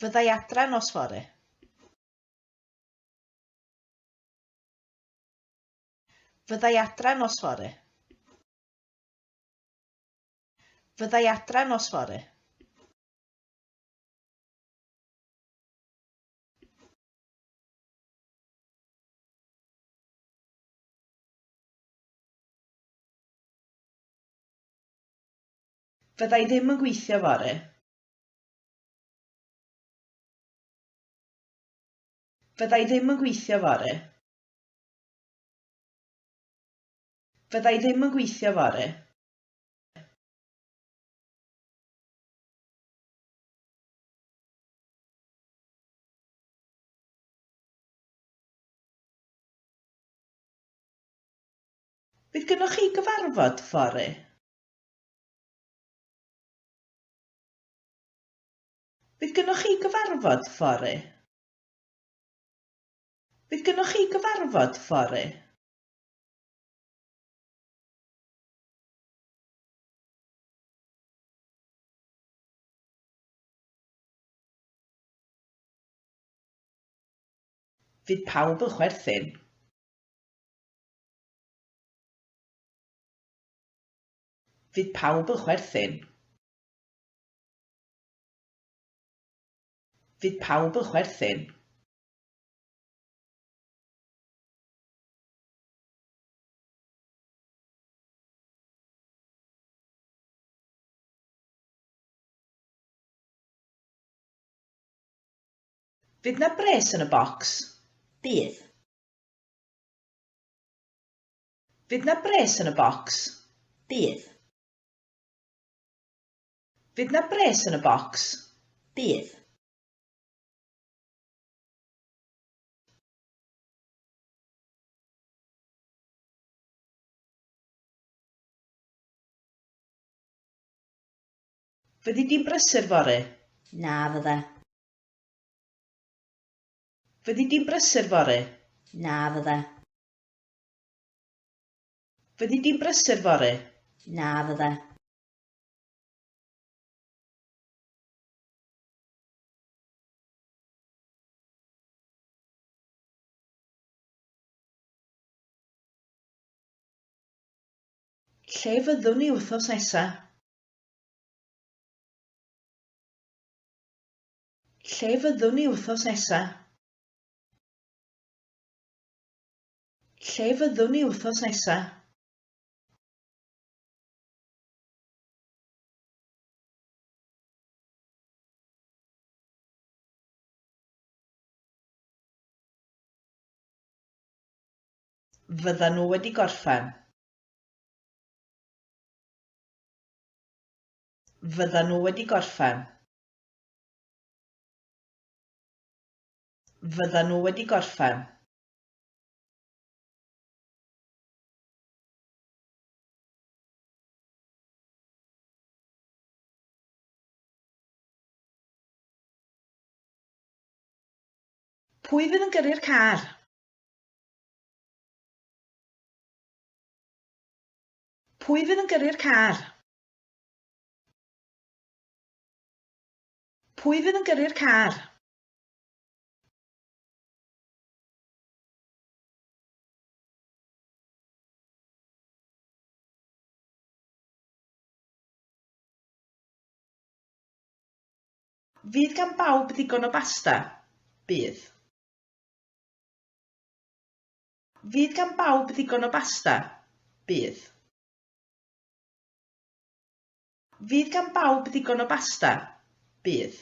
Fydda i adra nos fory. Fydda i adra nos fory. Fydda i adra nos fory. Fydda i ddim yn gweithio fory. Fydda i ddim yn gweithio fory. Fydda i ddim yn gweithio fory. Fydd gynnoch chi gyfarfod fory? Fydd gynnoch chi gyfarfod fory? Fydd gynnoch chi gyfarfod fory? Fydd pawb yn chwerthin. Fydd pawb yn chwerthin. Fydd pawb yn chwerthin. Fydd 'na bres yn y bocs? Bydd. Fydd 'na bres yn y bocs? Bydd. Fydd 'na bres yn y bocs? Bydd. Fyddi di'n brysur fory? Na fydda. Fyddi di'n brysur fory? Na fydda. Fyddi di'n brysur fory? Na fydda. Lle fyddwn ni wythnos nesa? Lle fyddwn ni wythnos nesa? Lle fyddwn ni wythnos nesa? Fyddan nhw wedi gorffen. Fyddan nhw wedi gorffen. Fyddan nhw wedi gorffen. Pwy fydd yn gyrru'r car? Pwy fydd yn gyrru'r car? Pwy fydd yn gyrru'r car? Fydd gan bawb ddigon o basta? Bydd. Fydd gan bawb ddigon o basta? Bydd. Fydd gan bawb ddigon o basta? Bydd.